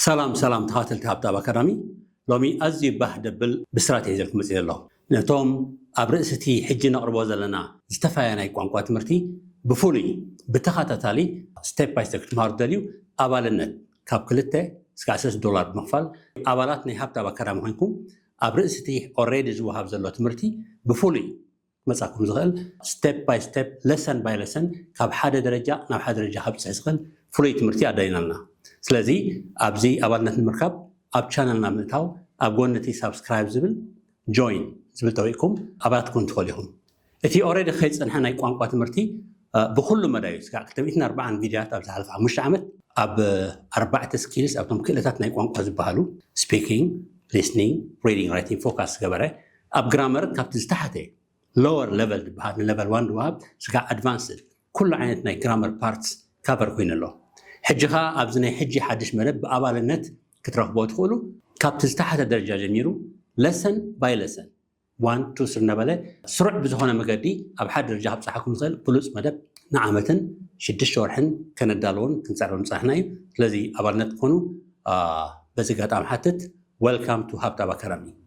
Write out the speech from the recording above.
ሰላም ሰላም ተኸታተልቲ ሃብታብ ኣካዳሚ፣ ሎሚ ኣዝዩ ባህ ደብል ብስራት እየ ሒዘልኩም መፂእ ዘለኹ። ነቶም ኣብ ርእሲ እቲ ሕጂ ነቕርቦ ዘለና ዝተፋየ ናይ ቋንቋ ትምህርቲ ብፍሉይ ብተኸታታሊ step by step ክትምሃሩ ትደልዩ፣ ኣባልነት ካብ ክልተ እስካዕ ሰለስተ ዶላር ብምኽፋል ኣባላት ናይ ሃብታብ ኣካዳሚ ኮይንኩም ኣብ ርእሲ እቲ already ዝወሃብ ዘሎ ትምህርቲ ብፍሉይ ክመጻኩም ዝኽእል step by step lesson by lesson ካብ ሓደ ደረጃ ናብ ሓደ ደረጃ ከብጽሕ ዝኽእል ፍሉይ ትምህርቲ ኣዳሊና ኣለና። ስለዚ ኣብዚ ኣባልነት ንምርካብ ኣብ ቻነልና ምእታው ኣብ ጎኒ እቲ ሳብስክራይብ ዝብል join ዝብል ተወቂኩም ኣባላት ክትኮኑ ትኽእሉ ኢኹም። እቲ already ከይጸንሐ ናይ ቋንቋ ትምህርቲ እ፣ ብኹሉ መዳዩ ስጋዕ ክልተ ሚእትን ኣርባዓን ቪድዮታት ኣብ ዝሓለፈ ሓሙሽተ ዓመት ኣብ ኣርባዕተ skills ኣብቶም ክእለታት ናይ ቋንቋ ዝበሃሉ speaking, listening, reading, writing focus ዝገበረ ኣብ ግራመር ካብቲ ዝተሓተ lower level ዝበሃል ንለቨል ዋን ዝወሃብ ስጋዕ ኣድቫንስድ ኩሉ ዓይነት ናይ ግራመር ፓርትስ ካቨር ኮይኑ ኣሎ። ሕጂ ኸኣ ኣብዚ ናይ ሕጂ ሓድሽ መደብ ብኣባልነት ክትረኽቦ ትኽእሉ። ካብቲ ዝተሓተ ደረጃ ጀሚሩ lesson by lesson one two three እናበለ ስሩዕ ብዝኾነ መገዲ ኣብ ሓደ ደረጃ ከብጽሓኩም ዝኽእል ብሉጽ መደብ ንዓመትን ሽዱሽተ ወርሕን ከነዳልዎን ክንጸዕሮን ዝጸናሕና እዩ። ስለዚ ኣባልነት ትኾኑ አ፣ በዚ ኣጋጣሚ ሓትት። Welcome to ሃብታብ ኣካዳሚ።